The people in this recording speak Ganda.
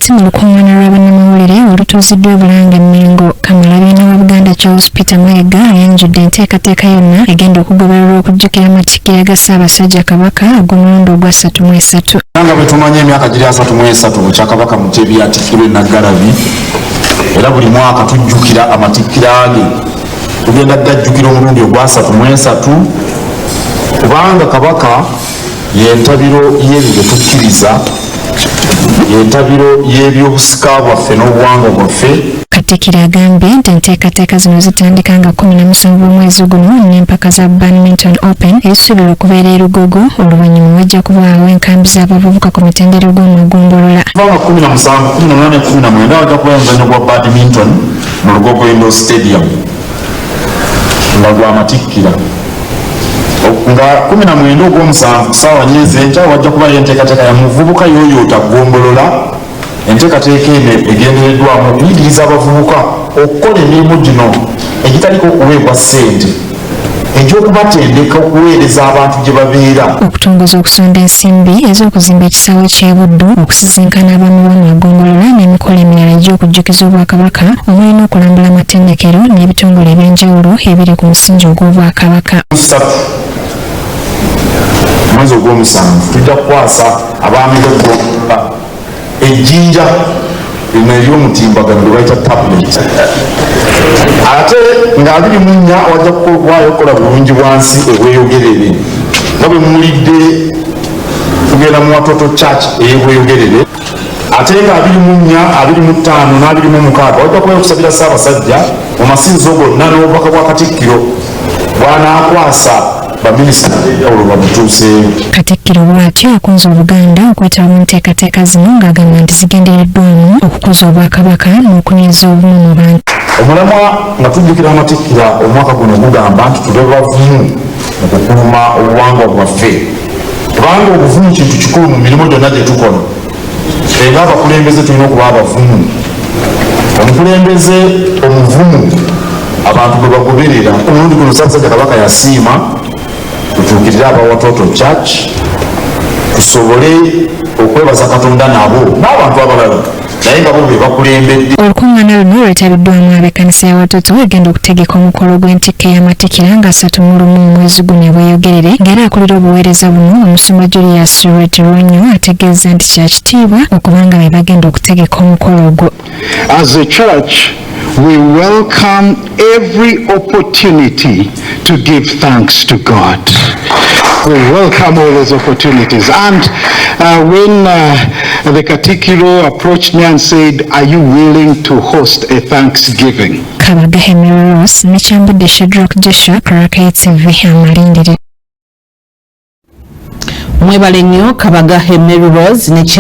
Ate mu lukuŋŋaana lwa bannamawulire olutuuziddwa e Bulange Mmengo, Kamalabyonna wa Buganda Charles Peter Mayiga ayanjudde enteekateeka yonna egenda okugobererwa okujjukira amatikkira ga Ssaabasajja Kabaka ag'omulundi ogwa 33. Nga bwe tumanyi, emyaka giri 33 bukya Kabaka Mutebi atikkirwa e Naggalabi, era buli mwaka tujjukira amatikkira ge. Tugenda gajjukira omulundi ogwa 33, kubanga Kabaka yentabiro y'ebyo bye tukkiriza, yentabiro y'ebyobusika bwaffe n'obuwangwa bwaffe. Katikkiro agambye nti enteekateeka zino zitandika nga 17 omwezi guno n'empaka za Badminton Open ezisuubirwa okubeera e Lugogo. Oluvannyuma wajja kubaawo enkambi z'abavubuka ku mitendera gw'amagombolola. Kubanga 17, 18, 19 wajja kuba omuzannyo gwa badminton mu Lugogo Indoor Stadium nga gwa matikkira, nga 19 ogw'omusanvu kusaawa 4 ez'enkya wajja kubayo enteekateeka ya muvubuka yooyoota gombolola. Enteekateeka eno egendereddwamu okuyigiriza abavubuka okukola emirimu gino egitaliko okuweebwa ssente, egy'okubatendeka okuweereza abantu gye babeera. Okutongoza okusonda ensimbi ez'okuzimba ekisaawe ky'e Buddu, okusisinkana abaami b'amagombolola n'emikolo emirala egy'okujjukiza Obwakabaka, omuli n'okulambula amatendekero n'ebitongole ebyenjawulo ebiri ku musingi ogw'Obwakabaka. 3 omwezi ogw'omusanvu tujja kukwasa abaami b'eggombolola ejjinja lino ery'omutimbagano gwe bayita tablet. Ate nga 24 wajja kubaayo okukola bulungi bwansi ebweyogerere. Nga bwe muwulidde, tugenda mu Watoto Church ey'Ebweyogerere. Ate nga 24, 25 n'26 wajja kubayo okusabira Ssaabasajja mu masinzizo gonna, n'obubaka bwa Katikkiro bw'anaakwasa baminisita ab'enjawulo bamutuuseeyo. Katikkiro bw'atyo akunze Obuganda okwetaba mu nteekateeka zino, ng'agamba nti zigendereddwamu okukuza Obwakabaka n'okunyweza obumu mu bantu. Omulamwa nga tujjukira amatikkira omwaka guno gugamba nti tube bavumu mu kukuuma obuwangwa bwaffe, kubanga obuvumu kintu kikulu mu mirimu gyonna gye tukola. Ffe ng'abakulembeze tulina okuba abavumu. Omukulembeze omuvumu abantu gwe bagoberera. Omulundi guno Ssaabasajja Kabaka yasiima tutuukirire aba Watoto Church tusobole okwebaza Katonda nabo n'abantu abalala, naye nga bo be bakulembedde. Olukuŋŋaana luno lwetabiddwamu ab'ekkanisa ya Watoto egenda okutegeka omukolo gw'entikko ey'amatikkira nga 31 omwezi guno ebweyogerere, ng'era akulira obuweereza buno, Omusumba Julius Rwetirunyo, ategeeza nti kya kitiibwa okubanga be bagenda okutegeka omukolo ogwo. As a church, we welcome every opportunity to give thanks to God. We welcome all those opportunities. And when the Katikiro approached me and said, "Are you willing to host a Thanksgiving?" Kabagahe Mary Ross ne Kyambadde Shadrack Joshua, Rakai TV amalindire. Mwebale nnyo, Kabagahe Mary Rose ne